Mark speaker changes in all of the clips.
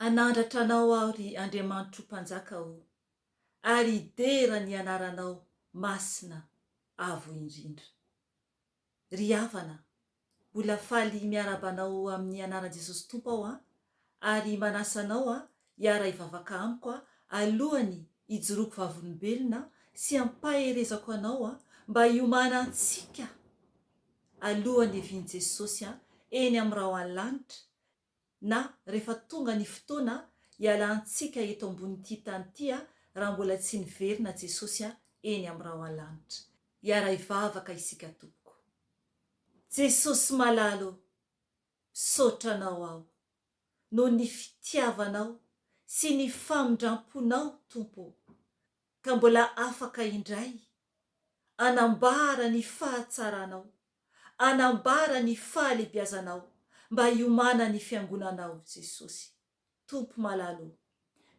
Speaker 1: Hanandratra Anao aho, ry Andriamanitro Mpanjaka ô, ary hidera ny anaranao masina avo indrindra. Ry havana, mbola faly miarahaba anao amin'ny anaran'i Jesosy Tompo aho an, ary manasa anao an hiara-hivavaka amiko an alohan'ny hijoroako vavolombelona sy hampaherezako anao an mba hiomanantsika alohan'ny hiavian'i Jesosy an eny amin'ny rahona lanitra na rehefa tonga ny fotoana hialantsika eto ambonin'ity tany ity raha mbola tsy niverina Jesosy eny amin'ny rahona lanitra. Hiara-hivavaka isika tompoko. Jesosy malala ô, misaotra Anao aho noho ny fitiavanao sy ny famindramponao Tompo ô, ka mbola afaka indray anambara ny fahatsaranao Anambara ny fahalebiazanao mba hiomana ny fiangonanao Jesosy Tompo malala o!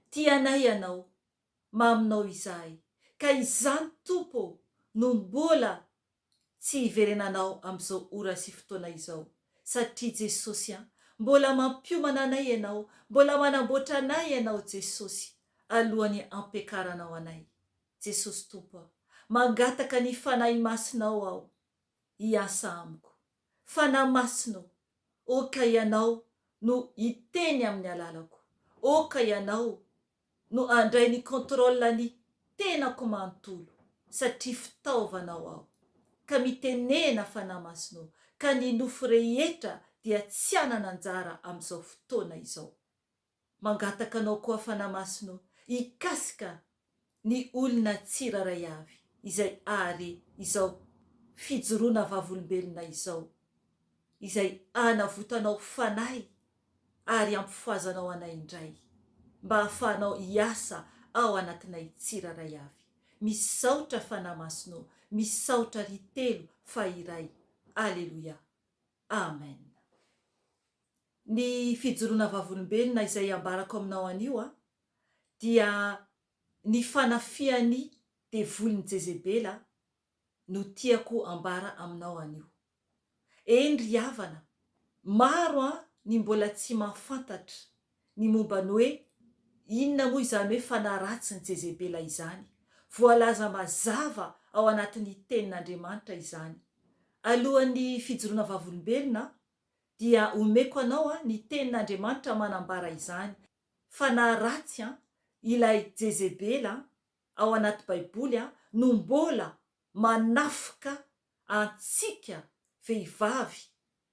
Speaker 1: Tia anay Ianao, maminao izahay, ka izany Tompo o no mbola tsy hiverenanao amin'izao ora sy fotoana izao, satria Jesosy an, mbola mampiomana anay Ianao, mbola manamboatra anay Ianao Jesosy alohan'ny hampiakaranao anay. Jesosy Tompo a, mangataka ny Fanahy Masinao aho hiasa amiko. Fanahy Masina ô, oka Ianao no hiteny amin'ny alalako, oka Ianao no handray ny contrôle ny tenako manontolo satria fitaovanao aho. Ka mitenena Fanahy Masina ô, ka ny nofo rehetra dia tsy hanana anjara amin'izao fotoana izao. Mangataka anao koa Fanahy Masina ô, hikasika ny olona tsirairay avy izay hahare izao fijoroana vavolombelona izao, izay hanavotanao fanahy ary hampifohazanao anay indray, mba hahafahanao hiasa ao anatinay tsirairay avy. Misaotra Fanahy Masina ô, misaotra ry telo fa iray. Aleloia. Amen. Ny fijoroana vavolombelona izay ambarako aminao anio dia ny fanafihan'ny devolin'i Jezebela no tiako ambara aminao anio. Eny ry havana, maro ny mbola tsy mahafantatra ny momba ny hoe inona moa izany hoe fanahy ratsin'i Jezebela izany. Voalaza mazava ao anatin'ny Tenin'Andriamanitra izany. Alohan'ny fijoroana vavolombelona dia omeko anao ny Tenin'Andriamanitra manambara izany. Fanahy ratsy ilay Jezebela ao anaty Baiboly no mbola manafika antsika vehivavy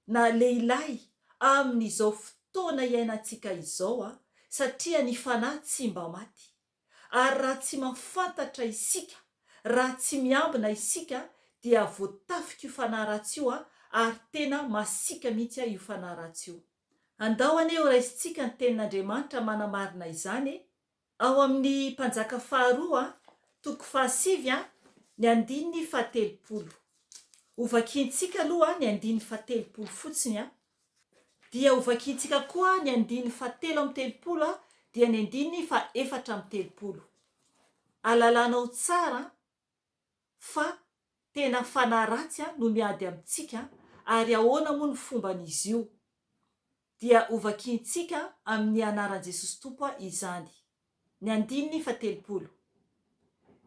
Speaker 1: na lehilahy amin'izao fotoana iainantsika izao satria ny fanahy tsy mba maty. Ary raha tsy mafantatra isika, raha tsy miambina isika dia voatafik'io fanahy ratsy io ary tena masiaka mihitsy io fanahy ratsy io. Andao anie ho raisintsika ny tenin'Andriamanitra manamarina izany e! Ao amin'ny Mpanjaka faharoa, toko fahasivy, ny andininy fahatelopolo. Hovakiantsika aloha ny andininy fahatelopolo fotsiny, dia hovakiantsika koa ny andininy fahatelo amby telopolo dia ny andininy fahefatra amby telopolo. Alalanao tsara fa tena fanahy ratsy no miady amintsika ary ahoana moa ny fomban'izy io? Dia hovakiantsika amin'ny anaran'i Jesosy Tompo izany. Ny andininy fahatelopolo.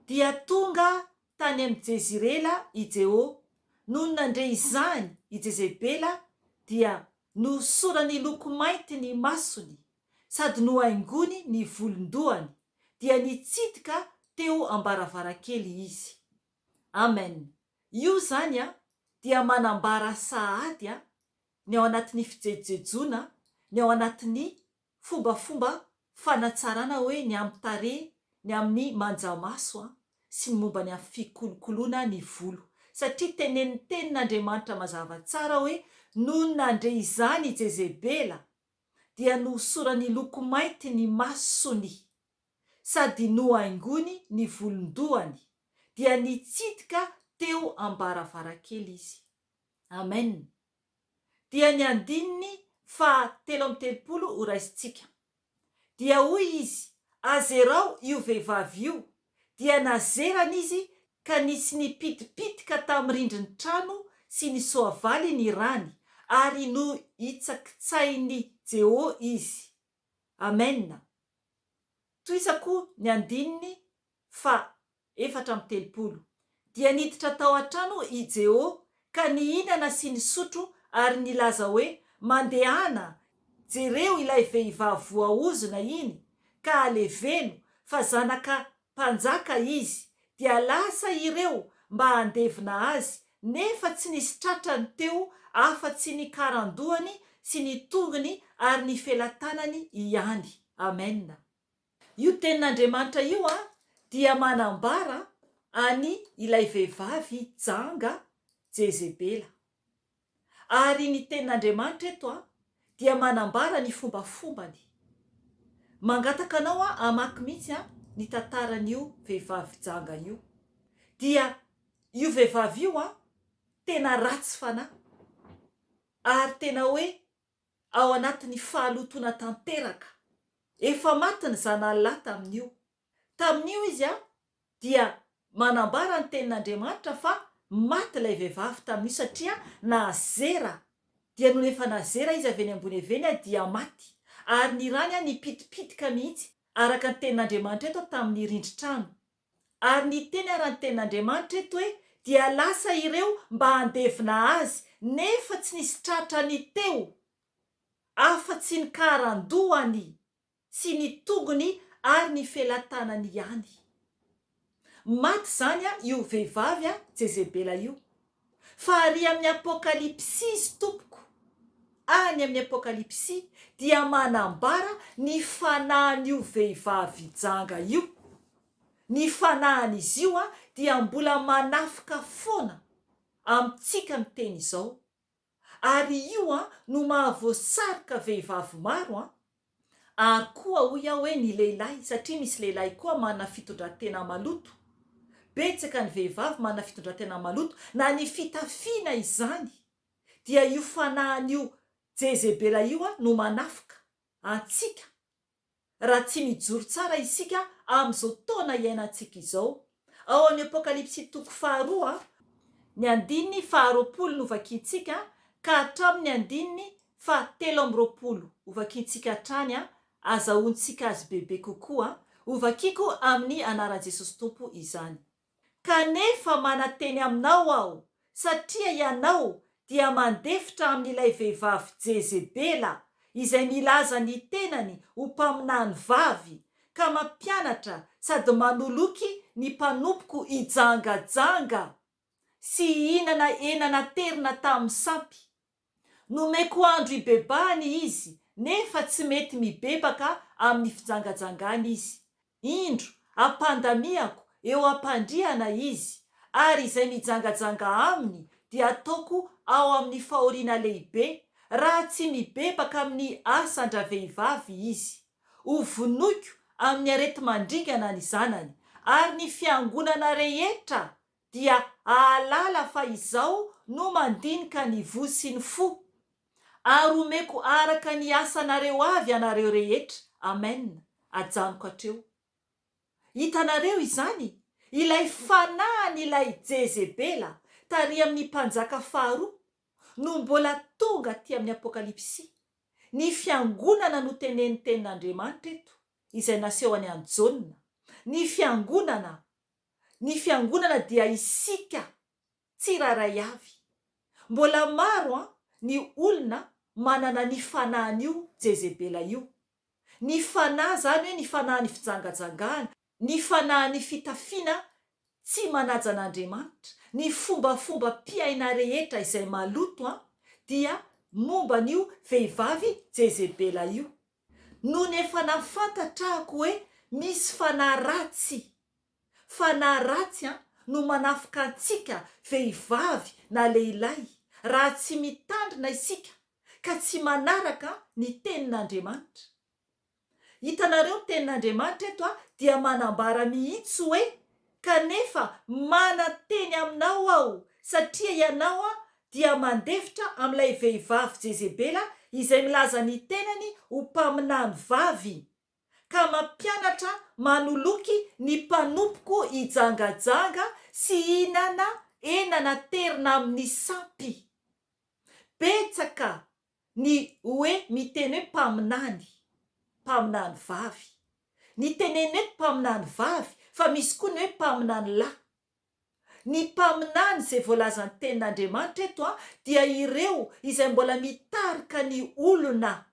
Speaker 1: Dia tonga tany amin'i Jezirela i Jeho. Nony nandre izany i Jezebela dia nohosorany loko mainty ny masony sady nohaingony ny volon-dohany, dia nitsidika teo am-baravarankely izy. Amen. Io izany dia manambara sahady ny ao anatin'ny fijejojejoana, ny ao anatin'ny fombafomba fanatsarana hoe ny amin'ny tarehy, ny amin'ny manjamaso sy ny momba ny amin'ny fikolokoloana ny volo. Satria tenenin'ny Tenin'Andriamanitra mazava tsara hoe nony nandre izany i Jezebela dia nohosorany loko mainty ny masony sady nohaingony ny volon-dohany, dia nitsidika teo am-baravarankely izy. Amen. Dia ny andininy faha 33 ho raisintsika. Dia hoy izy, Azerao io vehivavy io. Dia nazerany izy ka nisy nipitipitika tamin'ny rindrin'ny trano sy ny soavaly ny rany, ary nohitsakitsahin'i Jeho izy. Amen. Tohizako ny andininy faha 34. Dia niditra tao an-trano i Jeho ka nihinana sy nisotro ary nilaza hoe, Mandehana, jereo ilay vehivavy voaozona iny ka aleveno, fa zanaka mpanjaka izy. Dia lasa ireo mba handevina azy, nefa tsy nisy tratrany teo afa-tsy ny karandohany sy ny tongony ary ny felatanany ihany. Amena. Io tenin'Andriamanitra io dia manambara an'i ilay vehivavy janga Jezebela. Ary ny tenin'Andriamanitra eto dia manambara ny fombafombany. Mangataka anao aho hamaky mihitsy ny tantaran'io vehivavy janga io. Dia io vehivavy io tena ratsy fanahy ary tena hoe ao anatin'ny fahalotoana tanteraka. Efa maty ny zanany lahy tamin'io. Tamin'io izy dia manambara ny tenin'Andriamanitra fa maty ilay vehivavy tamin'io satria nazera, dia nony efa nazera izy avy eny ambony avy eny dia maty, ary ny rany nipitipitika mihitsy araka ny tenin'Andriamanitra eto tamin'ny rindrin-trano. Ary niteny ara ny tenin'Andriamanitra eto hoe dia lasa ireo mba handevina azy nefa tsy nisy tratrany teo afa-tsy ny karandohany sy ny tongony ary ny felatanany ihany. Maty izany io vehivavy Jezebela io. Fa ary amin'ny Apokalypsy izy tompoko, any amin'ny Apokalypsy dia manambara ny fanahin'io vehivavy janga io. Ny fanahin'izy io dia mbola manafika foana amintsika miteny izao. Ary io no mahavoasarika vehivavy maro an! Ary koa hoy aho hoe ny lehilahy, satria misy lehilahy koa manana fitondran-tena maloto. Betsaka ny vehivavy manana fitondran-tena maloto, na ny fitafiana izany dia io fanahin'io Jezebela io no manafika antsika raha tsy mijoro tsara isika amin'izao taona iainantsika izao. Ao amin'ny Apokalypsy toko faharoa, ny andininy faharoapolo no vakintsika ka hatramin'ny andininy faha 23 hovakintsika hatrany, azahoantsika azy bebe kokoa. Hovakiko amin'ny anaran'i Jesosy Tompo izany. Kanefa mananteny aminao aho, satria ianao dia mandefitra amin'ilay vehivavy Jezebela, izay milaza ny tenany ho mpaminany vavy, ka mampianatra sady manoloky ny mpanompoko hijangajanga sy hihinana hena naterina tamin'ny sampy. Nomeko andro hibebahany izy, nefa tsy mety mibebaka amin'ny fijangajangany izy. Indro, ampandamiako eo am-pandriana izy, ary izay mijangajanga aminy dia ataoko ao amin'ny fahoriana lehibe, raha tsy mibebaka amin'ny asan-dravehivavy izy. Hovonoiko amin'ny areti-mandringana ny zanany, ary ny fiangonana rehetra dia hahalala fa Izaho no mandinika ny voa sy ny fo, ary homeko araka ny asanareo avy ianareo rehetra. Amen. Ajanoko hatreo. Hitanareo izany? Ilay fanahin'ilay Jezebela tary amin'ny mpanjaka faharoa no mbola tonga aty amin'ny Apokalypsy. Ny fiangonana no tenenin'ny Tenin'Andriamanitra eto, izay nasehony an'i Jaona. Ny fiangonana Ny fiangonana dia isika tsirairay avy. Mbola maro an ny olona manana ny fanahin'io Jezebela io. Ny fanahy izany hoe ny fanahin'ny fijangajangana, ny fanahin'ny fitafiana tsy manaja an'Andriamanitra, ny fombafombam-piaina rehetra izay maloto an dia momba an'io vehivavy Jezebela io. Nony efa nafantatrahako hoe misy fanahy ratsy, fanahy ratsy an, no manafika antsika vehivavy na lehilahy raha tsy mitandrina isika ka tsy manaraka ny tenin'Andriamanitra. Hitanareo ny tenin'Andriamanitra eto dia manambara mihitsy hoe kanefa manan-teny aminao aho satria ianao dia mandefitra amin'ilay vehivavy Jezebela izay milaza ny tenany ho mpaminany vavy ka mampianatra manoloky ny mpanompoko hijangajanga sy hihinana hena naterina amin'ny sampy. Betsaka ny hoe miteny hoe mpaminany. mpaminany vavy. Ny tenenina eto mpaminany vavy fa misy koa ny hoe mpaminany lahy. Ny mpaminany izay voalazan'ny tenin'Andriamanitra eto dia ireo izay mbola mitarika ny olona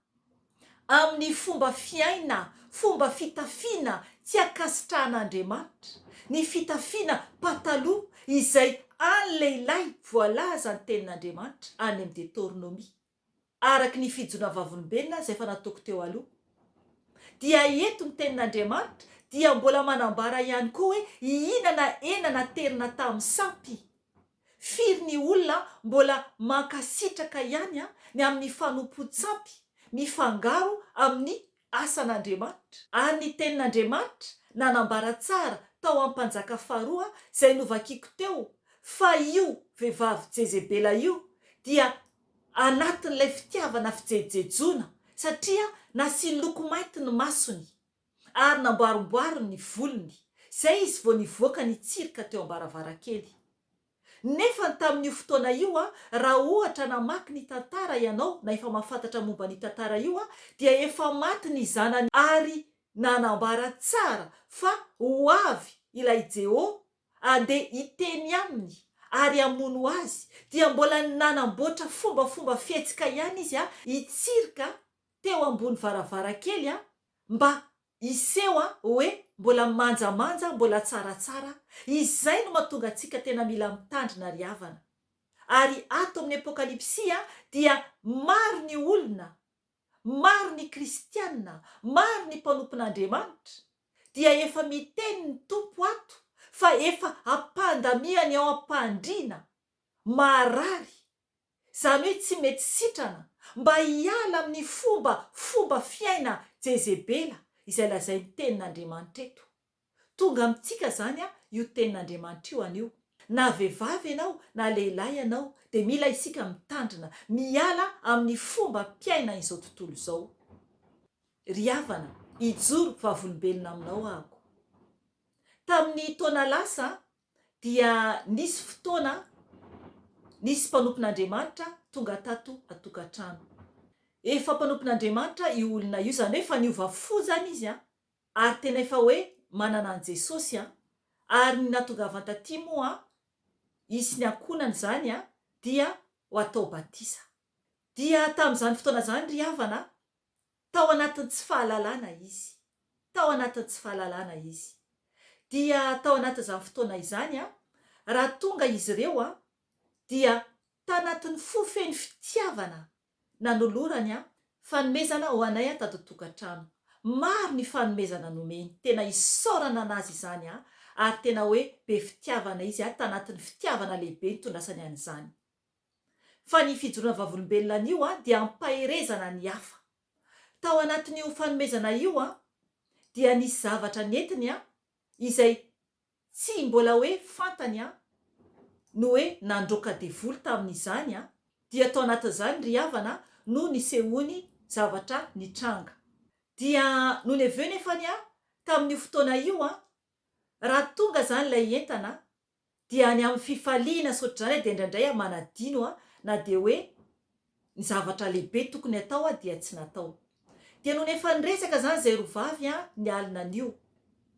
Speaker 1: amin'ny fomba fiaina, fomba fitafiana tsy ankasitrahan'Andriamanitra, ny fitafiana pataloha izay an'ny lehilahy voalazan'ny tenin'Andriamanitra any amin'ny Detornomia. Araka ny fijonoana vavolombelona izay efa nataoko teo aloha, dia eto ny Tenin'Andriamanitra dia mbola manambara ihany koa hoe hihinana hena naterina tamin'ny sampy. Firy ny olona mbola mankasitraka ihany ny amin'ny fanompoan-tsampy mifangaro amin'ny asan'Andriamanitra? Ary ny Tenin'Andriamanitra nanambara tsara tao amin'ny Mpanjaka faharoa izay novakiko teo fa io vehivavy Jezebela io dia anatin'ilay fitiavana fijejojejoana satria nasiany loko mainty ny masony ary namboarimboariny ny volony, izay izy vao nivoaka nitsirika teo am-baravarankely. Nefa ny tamin'io fotoana io raha ohatra namaky ny tantara ianao na efa mahafantatra momba ny tantara io dia efa maty ny zanany ary nanambara tsara fa ho avy ilay Jeho Andeha hiteny aminy ary hamono azy, dia mbola nanamboatra fombafomba fihetsika ihany izy hitsirika teo ambony varavarankely mba hiseho hoe mbola manjamanja, mbola tsaratsara. Izay no mahatonga antsika tena mila mitandrina ry havana. Ary ato amin'ny Apokalypsy dia maro ny olona Maro ny kristiana, maro ny mpanompon'Andriamanitra dia efa miteny ny Tompo ato fa efa ampandamiany ao am-pandriana, marary, izany hoe tsy mety sitrana, mba hiala amin'ny fomba fomba fiaina Jezebela izay lazain'ny tenin'Andriamanitra eto. Tonga amintsika izany io tenin'Andriamanitra io anio. Na vehivavy ianao na lehilahy ianao dia mila isika mitandrina, miala amin'ny fombam-piainan'izao tontolo izao. Ry havana, hijoro vavolombelona aminao aho. Tamin'ny taona lasa dia nisy fotoana nisy mpanompon'Andriamanitra tonga tato an-tokantrano. Efa mpanompon'Andriamanitra io olona io, izany hoe efa niova fo izany izy Ary tena efa hoe manana an'i Jesosy an! Ary ny natongavan taty moa an, hisy ny ankohonany izany an, dia ho atao batisa. Dia tamin'izany fotoana izany ry havana an, tao anatin'ny tsy fahalalana izy. Tao anatin'ny tsy fahalalana izy. Dia tao anatin'izany fotoana izany an, raha tonga izy ireo an, dia tanatin'ny fo feno fitiavana nanolorany an fanomezana ho anay an tato tokantrano. Maro ny fanomezana nomeny, tena isaorana anazy izany an, ary tena hoe be fitiavana izy an, tanatin'ny fitiavana lehibe nitondrasany an'izany. Fa ny fijoroana vavolombelona an'io an dia ampaherezana ny hafa. Tao anatin'io fanomezana io an dia nisy zavatra nentiny an izay Tsy mbola hoe fantany an, no hoe nandroaka devoly tamin'izany an, dia tao anatin'izany ry havana no nisehoany zavatra nitranga. Dia nony avy eo nefany an, tamin'io fotoana io an, raha tonga izany ilay entana dia any amin'ny fifaliana sy ohatr'izany dia indraindray aho manadino an, na dia hoe ny zavatra lehibe tokony hatao dia tsy natao. Dia nony efa niresaka izany izay roa vavy ny alina an'io,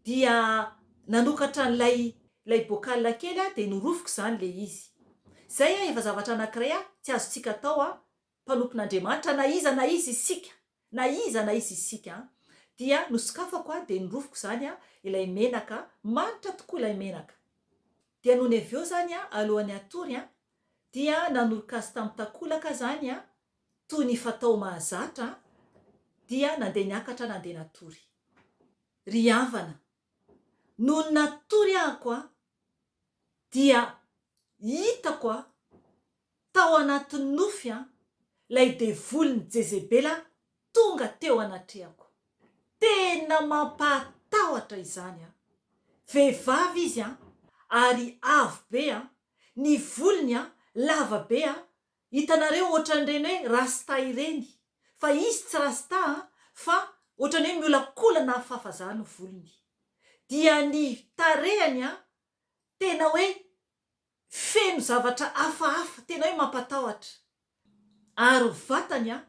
Speaker 1: dia nanokatra an'ilay ilay bocal kely aho dia norofiko izany ilay izy. Izay efa zavatra anankiray tsy azontsika atao mpanompon'Andriamanitra na iza na iza isika, na iza na iza isika an! Dia nosokafako dia norofiko izany ilay menaka, manitra tokoa ilay menaka. Dia nony avy eo izany alohan'ny hatory an, dia nanoroka azy tamin'ny takolaka izany an, toy ny fatao mahazatra, dia nandeha niakatra nandeha natory. Ry havana, nony natory ahako an, dia hitako an, tao anatin'ny nofy an, ilay devolin'i Jezebela tonga teo anatrehako. Tena mampahatahotra izany an! Vehivavy izy an, ary avo be an, ny volony an, lava be an, hitanareo ohatran'ireny hoe rasta ireny, fa izy tsy rasta an, fa ohatran'ny hoe miolakolana hafahafa zany ny volony. Dia ny tarehany an, tena hoe feno zavatra hafahafa, tena hoe mampatahotra. Ary ny vatany an,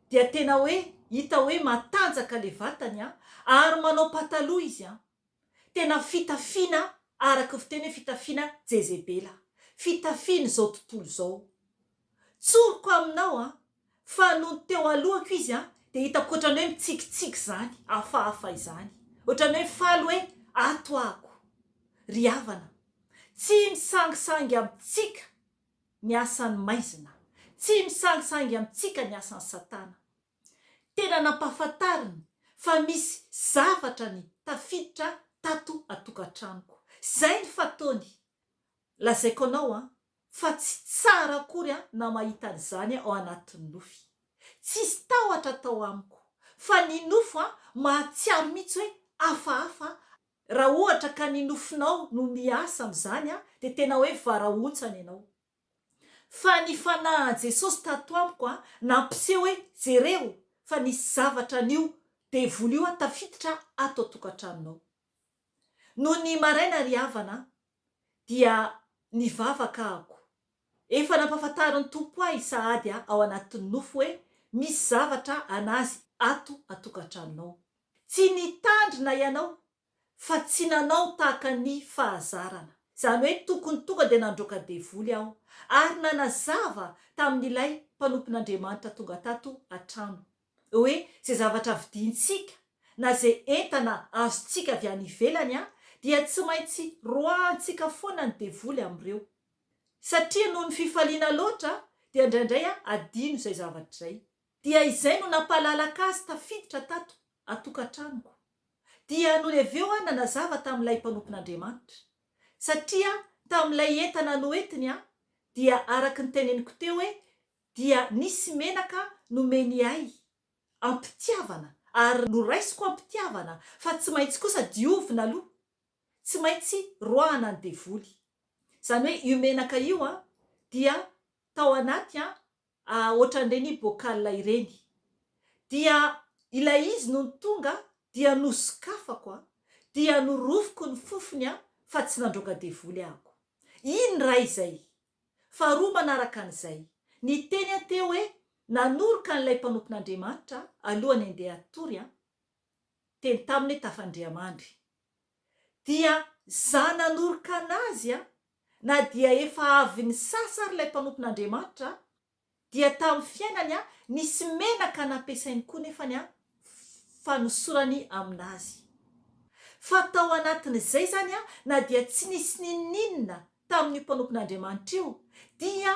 Speaker 1: dia tena hoe Hita hoe matanjaka le vatany an, ary manao pataloha izy an. Tena fitafiana araka ny fiteny hoe fitafiana Jezebela. Fitafian'izao tontolo izao. Tsoriko aminao an, fa nony teo alohako izy an, dia hitako ohatran'ny hoe mitsikitsiky izany, hafahafa izany. Ohatran'ny hoe faly hoe ato ahako. Ry havana, tsy misangisangy amintsika ny asan'ny maizina. Tsy misangisangy amintsika ny asan'i Satana. Tena nampahafantariny fa misy zavatra ny tafiditra tato an-tokantranoko. Izay ny fataony. Lazaiko anao an, fa tsy tsara akory an na mahita an'izany ao anatin'ny nofy. Tsisy tahotra tao amiko. Fa ny nofo an, mahatsiaro mihitsy hoe hafahafa Raha ohatra ka ny nofinao no miasa amin'izany dia tena hoe varahontsana ianao. Fa ny fanahin'i Jesosy tato amiko nampiseho hoe jereo fa nisy zavatra an'io devoly io tafiditra ato an-tokantranonao. Nony maraina ry havana dia nivavaka ahako. Efa nampahafantarin'ny Tompo ahy sahady ao anatin'ny nofy hoe misy zavatra anazy ato an-tokantranonao. Tsy nitandrina ianao fa tsy nanao tahaka ny fahazarana. Izany hoe tokony tonga dia nandroaka devoly aho ary nanazava tamin'ilay mpanompon'Andriamanitra tonga tato an-trano hoe izay zavatra vidiantsika na izay entana azontsika avy any ivelany dia tsy maintsy roahantsika foana ny devoly amin'ireo. Satria noho ny fifaliana loatra dia indraindray adino izay zavatra izay. Dia izay no nampalalaka azy tafiditra tato an-tokantranoko. Dia nony avy eo aho nanazava tamin'ilay mpanompon'Andriamanitra. Satria tamin'ilay entana noentiny aho, dia araka ny teneniko teo hoe dia nisy menaka nomeny ahy am-pitiavana ary noraisiko am-pitiavana fa tsy maintsy kosa diovina aloha, tsy maintsy roahana ny devoly. Izany hoe io menaka io dia tao anaty ohatran'ireny bocal ireny. Dia ilay izy nony tonga dia nosokafako a, dia norofiko ny fofony a, fa tsy nandroaka devoly ahako. Iny iray izay. Faharoa manaraka an'izay, niteny aho teo hoe nanoroka an'ilay mpanompon'Andriamanitra alohan'ny handeha hatory an, teny taminy hoe tafandriamandry. Dia za nanoroka anazy an, Na dia efa avy nisasa ary ilay mpanompon'Andriamanitra dia tamin'ny fiainany nisy menaka nampiasainy koa nefany fanosorany aminazy. Fa tao anatin'izay izany na dia tsy nisy n'inon'inona tamin'io mpanompon'Andriamanitra io dia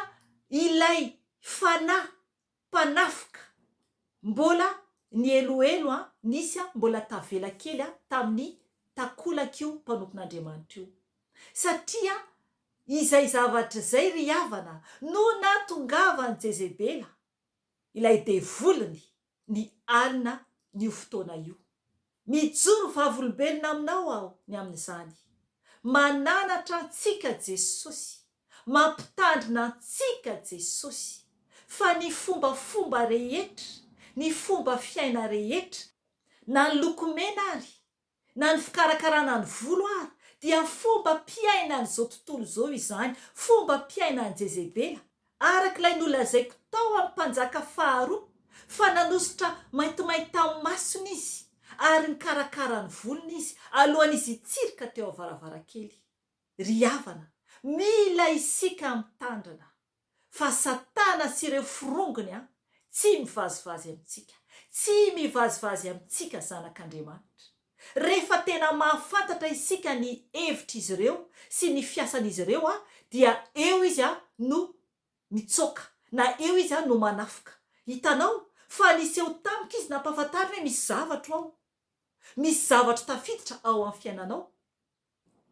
Speaker 1: ilay fanahy mpanafika mbola nieloelo an, nisy an, mbola tavela kely an tamin'ny takolak'io mpanompon'Andriamanitra io. Satria izay zavatra izay ry havana no nahatongavan'i Jezebela, ilay devoliny, ny alina n'io fotoana io. Mijoro vavolombelona aminao aho ny amin'izany. Mananatra antsika Jesosy, mampitandrina antsika Jesosy, fa ny fombafomba rehetra, ny fomba fiaina rehetra, na ny lokomena ary, na ny fikarakarana ny volo ary dia fombam-piainan'izao tontolo izao izany, fombam-piainan'i Jezebela, araka ilay nolazaiko tao amin'ny Mpanjaka faharoa fa nanosotra maintimainty tamin'ny masony izy ary nikarakara ny volony izy alohan'izy hitsirika teo am-varavarankely. Ry havana, mila isika mitandrina. Fa satana sy ireo forongony an, tsy mivazivazy amintsika. Tsy mivazivazy amintsika zanak'Andriamanitra. Rehefa tena mahafantatra isika ny hevitr'izy ireo sy ny fiasan'izy ireo an, dia eo izy an no mitsoaka, na eo izy an no manafoka. Hitanao fa niseho tamiko izy nampahafantariny hoe misy zavatro ao. Misy zavatro tafiditra ao amin'ny fiainanao.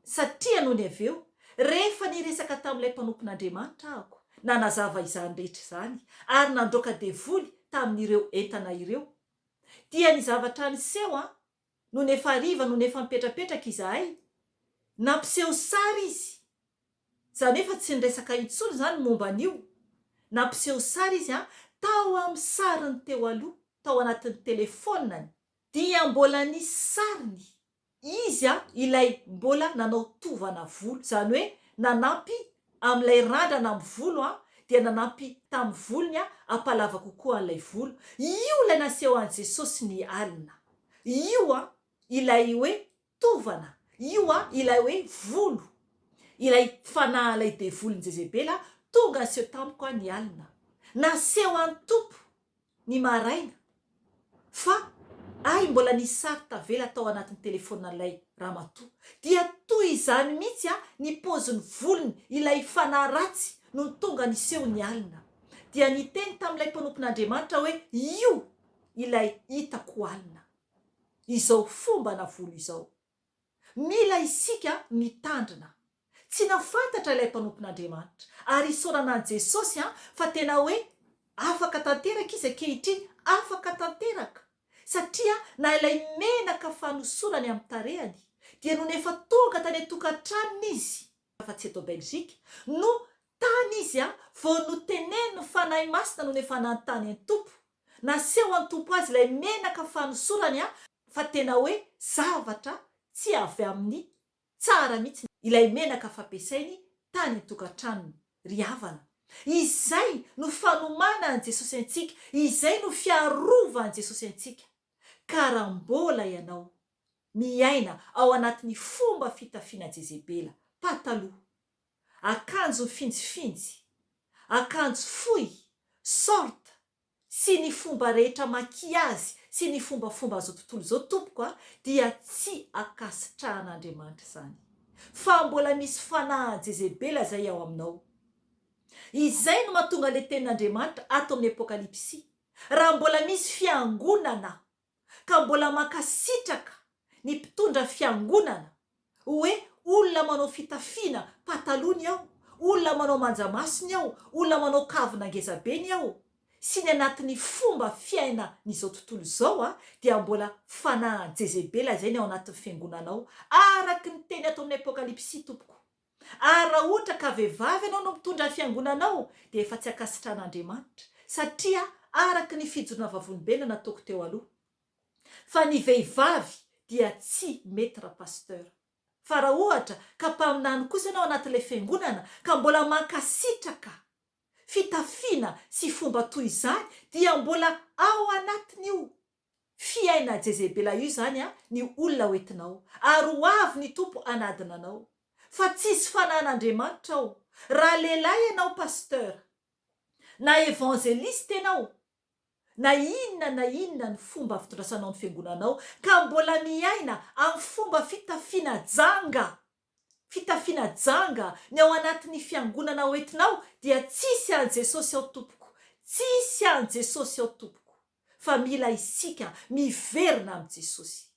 Speaker 1: Satria nony avy eo, rehefa niresaka tamin'ilay mpanompon'Andriamanitra ahako, nanazava izany rehetra izany, ary nandroaka devoly tamin'ireo entana ireo, dia ny zavatra niseho an, nony efa hariva nony efa nipetrapetraka izahay, nampiseho sary izy, izany hoe efa tsy niresaka intsony izany momba an'io, nampiseho sary izy an, tao amin'ny sariny teo aloha, tao anatin'ny telefaoniny, dia mbola nisy sariny Izy ilay mbola nanao tovana volo, izany hoe nanampy amin'ilay randrana amin'ny volo dia nanampy tamin'ny volony hampalava kokoa an'ilay volo. Io ilay naseho an'i Jesosy ny alina. Io an, ilay hoe tovana, io an, ilay hoe volo. Ilay fanahin'ilay devolin'i Jezebela tonga niseho tamiko an ny alina. Naseho an'ny Tompo ny maraina fa hay mbola nisy sary tavela tao anatin'ny telefaonin'ilay ramatoa. Dia toy izany mihitsy ny paozin'ny volony ilay fanahy ratsy nony tonga niseho ny alina. Dia niteny tamin'ilay mpanompon'Andriamanitra hoe io ilay hitako alina. Izao fombana volo izao. Mila isika mitandrina. Tsy nafantatra ilay mpanompon'Andriamanitra. Ary isaorana an'i Jesosy an, fa tena hoe afaka tanteraka izy ankehitriny, afaka tanteraka. Satria na ilay menaka fanosorany amin'ny tarehany, dia nony efa tonga tany an-tokantranony izy, fa tsy eto Belgique, no tany izy an, vao notenenin'ny Fanahy Masina nony efa nanontany an'i Tompo, Naseho an'i Tompo azy ilay menaka fanosorany an, fa tena hoe zavatra tsy avy amin'ny tsara mihitsy ilay menaka fampiasainy tany an-tokantranony. Ry havana, izay no fanomanan'i Jesosy antsika, izay no fiarovan'i Jesosy antsika. Ka raha mbola ianao miaina ao anatin'ny fomba fitafiana Jezebela, pataloha, akanjo mifinjifinjy, akanjo fohy, short, sy ny fomba rehetra makiazy sy ny fombafomba azao tontolo izao tompoko a dia tsy ankasitrahan'Andriamanitra izany fa mbola misy fanahin'i Jezebela izay ao aminao izay no mahatonga le tenin'Andriamanitra ato amin'ny Apokalypsy raha mbola misy fiangonana ka mbola mankasitraka ny mpitondra fiangonana hoe olona manao fitafiana pataloha ny ao, olona manao manjamaso ny ao, olona manao kavina ngezabe ny ao, sy ny anatin'ny fomba fiainan'izao tontolo izao dia mbola fanahin'i Jezebela izay ny ao anatin'ny fiangonana ao, araka ny teny ato amin'ny Apokalypsy tompoko. Ary raha ohatra ka vehivavy ianao no mitondra ny fiangonanao dia efa tsy ankasitrahan'Andriamanitra satria araka ny fijoroana vavolombelona nataoko teo aloha fa ny vehivavy dia tsy mety ra pasteur. Fa raha ohatra ka mpaminany kosa ianao anatin'ilay fiangonana ka mbola mankasitraka fitafiana sy fomba toy izany dia mbola ao anatin'io Fiaina Jezebela io izany a ny olona ho entinao, ary ho avy ny Tompo hanadina anao. Fa tsisy fanahin'Andriamanitra ao. Raha lehilahy ianao Pasteur, na Evangeliste ianao, na inona na inona ny fomba fitondrasanao ny fiangonanao, ka mbola miaina amin'ny fomba fitafiana janga, fitafiana janga ny ao anatin'ny fiangonana hoentinao dia tsisy an'i Jesosy ao tompoko, tsisy an'i Jesosy ao tompoko fa mila isika miverina amin'i Jesosy.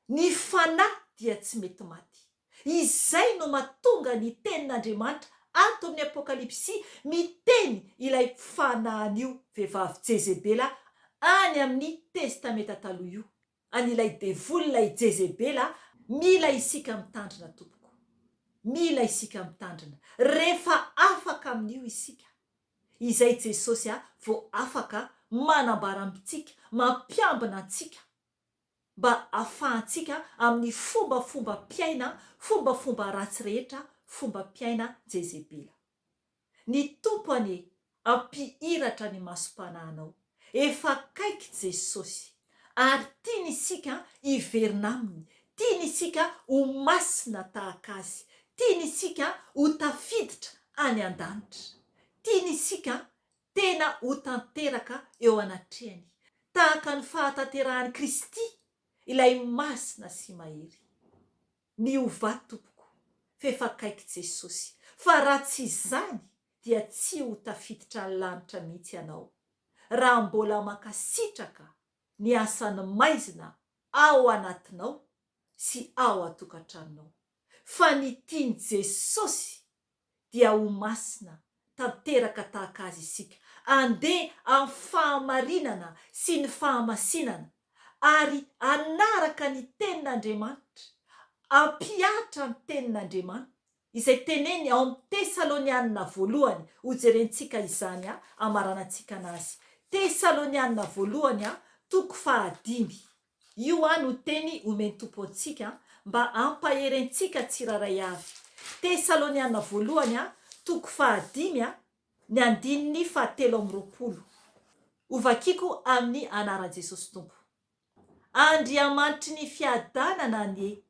Speaker 1: Ny fanahy dia tsy mety maty. Izay no matonga ny tenin'Andriamanitra ato amin'ny Apokalypsy miteny ilay fanahin'io vehivavy Jezebela any amin'ny Testamenta Taloha io. an'ilay devoly ilay jezebela mila isika mitandrina tompoko mila isika mitandrina rehefa afaka amin'io isika izay Jesosy a vao afaka manambara amintsika mampiambina antsika mba afahantsika amin'ny fombafomba-piaina fombafomba ratsy rehetra fomba-piaina jezebela Ny Tompo anie ampihiratra ny masom-panahinao. Efa akaiky Jesosy. Ary tiany isika hiverina Aminy. Tiany isika ho masina tahaka Azy. Tiany isika ho tafiditra any an-danitra. Tiany isika tena ho tanteraka eo anatrehany. Tahaka ny fahatanterahan'i Kristy, ilay masina sy mahery. Miovà tompoko f'efa akaiky Jesosy fa raha tsy izany dia tsy ho tafiditra ny lanitra mihitsy ianao raha mbola mankasitraka ny asan'ny maizina ao anatinao sy ao an-tokantranonao fa ny tian'i Jesosy dia ho masina tanteraka tahaka Azy isika, handeha amin'ny fahamarinana sy ny fahamasinana, ary hanaraka ny Tenin'Andriamanitra, hampihatra ny Tenin'Andriamanitra, izay teneniny ao amin'ny Tesalonianina voalohany, hojerentsika izany hamaranantsika anazy, Tesalonianina voalohany toko fahadimy. Io no teny omen'ny Tompo antsika mba hampahery antsika tsirairay avy. Tesaloniana voalohany toko fahadimy. Ny andininy fahatelo amby 20. Hovakiko amin'ny anaran'i Jesosy Tompo. Andriamanitry ny fiadanana anie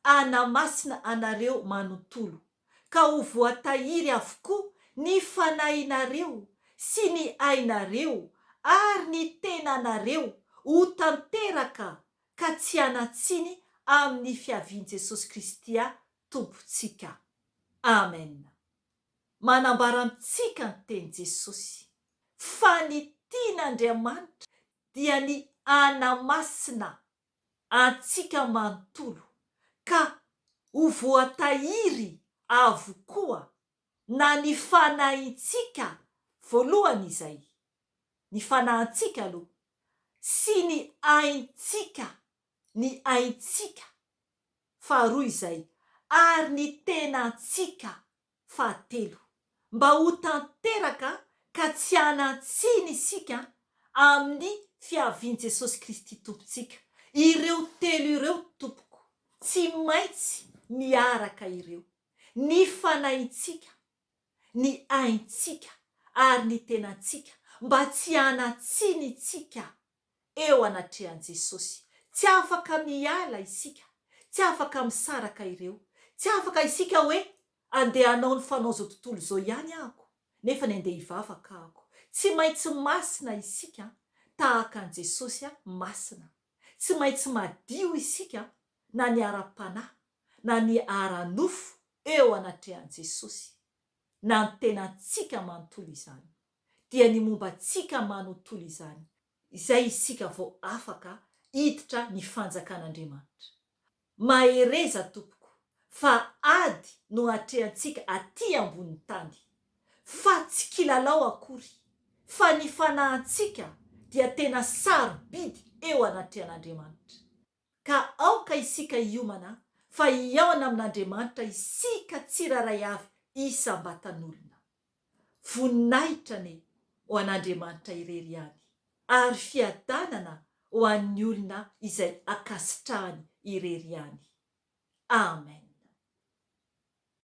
Speaker 1: hanamasina anareo manontolo, ka ho voatahiry avokoa ny fanahinareo sy ny ainareo ary ny tenanareo ho tanteraka ka tsy hanan-tsiny amin'ny fiavian'i Jesosy Kristy Tompontsika. Amen. Manambara amintsika ny tenin'i Jesosy fa ny tian'Andriamanitra dia ny hanamasina antsika manontolo ka ho voatahiry avokoa na ny fanahintsika voalohany izay, ny fanahintsika aloha, sy ny aintsika, ny aintsika faharoa izay, ary ny tenantsika Fahatelo, mba ho tanteraka ka tsy hanan-tsiny isika amin'ny fiavian'i Jesosy Kristy Tompontsika. Ireo telo ireo, tompoko, tsy maintsy miaraka ireo, ny fanahintsika, ny aintsika ary ny tenantsika, mba tsy hanan-tsiny isika eo anatrehan'i Jesosy. Tsy afaka miala isika, tsy afaka misaraka ireo. Tsy afaka isika hoe andeha hanao ny fanao izao tontolo izao ihany ahako, nefa ny andeha hivavaka ahako. Tsy maintsy masina isika tahaka an'i Jesosy masina. Tsy maintsy madio isika na ny ara-panahy na ny ara-nofo eo anatrehan'i Jesosy, na ny tenantsika manontolo izany. Dia ny momba antsika manontolo izany. Izay isika vao afaka hiditra ny fanjakan'Andriamanitra. Mahereza tompoko fa ady no atrehantsika aty ambonin'ny tany. Fa tsy kilalao akory fa ny fanahantsika dia tena sarobidy eo anatrehan'Andriamanitra. Ka aoka isika hiomana fa hihaona amin'Andriamanitra isika tsirairay avy isam-batan'olona. Voninahitra anie ho an'Andriamanitra irery ihany, ary fiadanana ho an'ny olona izay ankasitrahany irery ihany. Amen.